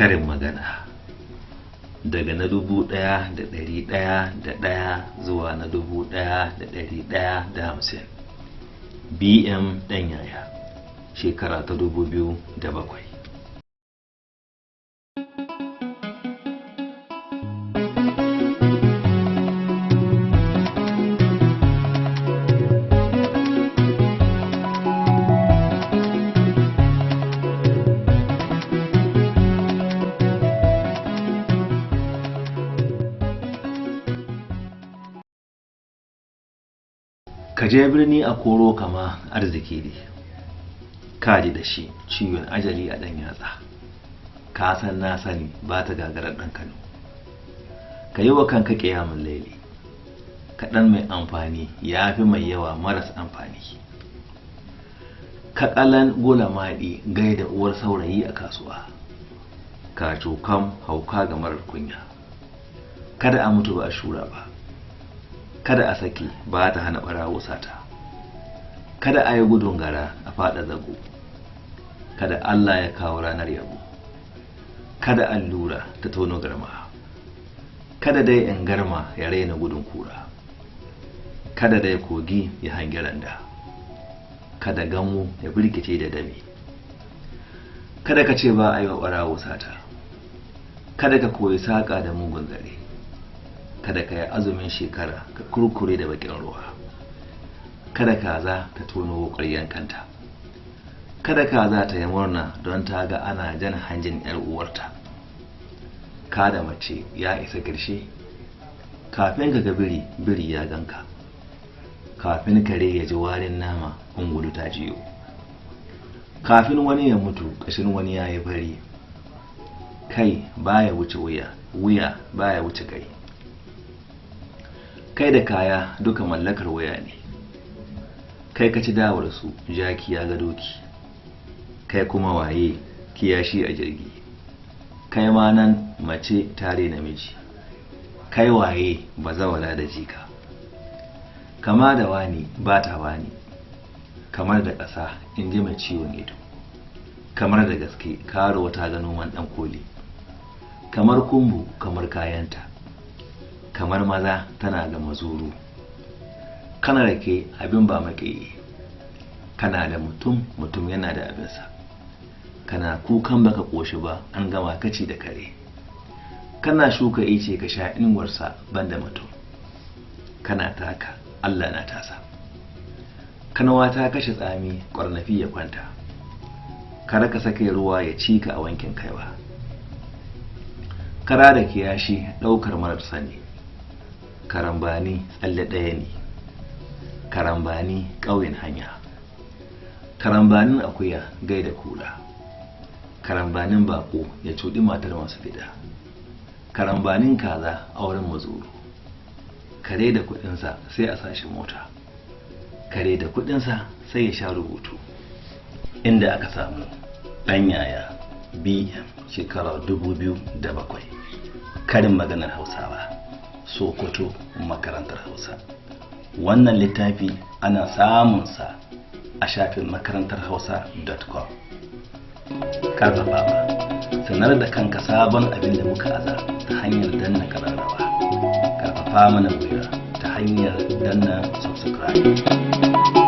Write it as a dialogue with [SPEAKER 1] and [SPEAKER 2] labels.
[SPEAKER 1] Karin magana daga na 1101 zuwa na 1150. BM Ɗanyaya, shekara ta 2007. Ka je birni a koro kama arziki ne, ka ji da shi ciwon ajali a ɗan yatsa. Ka san na sani ba ta gagarar ɗan Kano. Ka yi wa kanka ƙiyamun laili. Kaɗan mai amfani ya fi mai yawa maras amfani. Kaƙalan gola maɗi gaida uwar saurayi a kasuwa. Ka cokam hauka ga marar kunya. Kada a mutu ba a shura ba. Kada a sake ba ta hana ɓarawo sata. Kada a yi gudun gara a faɗa zago. Kada Allah ya kawo ranar yabo. Kada allura ta tono garma. Kada dai in garma ya raina gudun kura. Kada dai kogi ya hangi randa. Kada gamo ya birkice da dami. Kada ka ce ba a yi wa ɓarawo sata. Kada ka koyi saƙa da mugun zare. Kada ka yi azumin shekara ka kurkure da bakin ruwa. Kada kaza ta tono wukar yankanta. Kada kaza ta yi murna don ta ga ana jan hanjin yar uwarta. Kada mace ya isa ƙarshe. Kafin ka ga biri, biri ya ganka. Kafin kare ya ji warin nama, ungulu ta jiyo. Kafin wani ya mutu, ƙashin wani ya yi fari. Kai baya wuce wuya, wuya baya wuce kai. Kai da kaya duka mallakar waya ne. Kai ka ci dawar su, jaki ya ga doki. Kai kuma waye, kiyashi a jirgi. Kai ma nan mace tare namiji. Kai waye bazawara da jika. Kama da wani ba ta wani. Kamar da ƙasa in ji mai ciwon ido. Kamar da gaske karuwa ta ga noman ɗan koli. Kamar kumbu kamar kayanta. Kamar maza tana ga mazuru. Kana rake abin ba maƙiyi. Kana da mutum, mutum yana da abinsa. Kana kukan baka ƙoshi ba, an gama kaci da kare. Kana shuka ice ka sha inuwarsa banda mutum. Kana taka, Allah na tasa. Kanawa ta kashe tsami, ƙwarnafi ya kwanta. Kar ka sake ruwa ya ci ka a wankin kaiwa. Kara da kiyashi ɗaukar marar sani. Karambani tsalle ɗaya ne. Karambani ƙauyen hanya. Karambanin akuya gaida kura. Karambanin bako ya cuɗi matar masu fida. Karambanin kaza auren mazuru. Kare da kuɗinsa sai a sashi mota. Kare da kuɗinsa sai ya sha rubutu. Inda aka samu ɗan yaya BM shekara 2007. Karin maganar Hausawa, Sokoto, makarantar Hausa. Wannan littafi ana samunsa a shafin makarantarhausa.com. Karfafawa, sanar da kanka sabon abin da muka aza ta hanyar danna kararrawa. Karfafa mana gwiwa ta hanyar danna subscribe.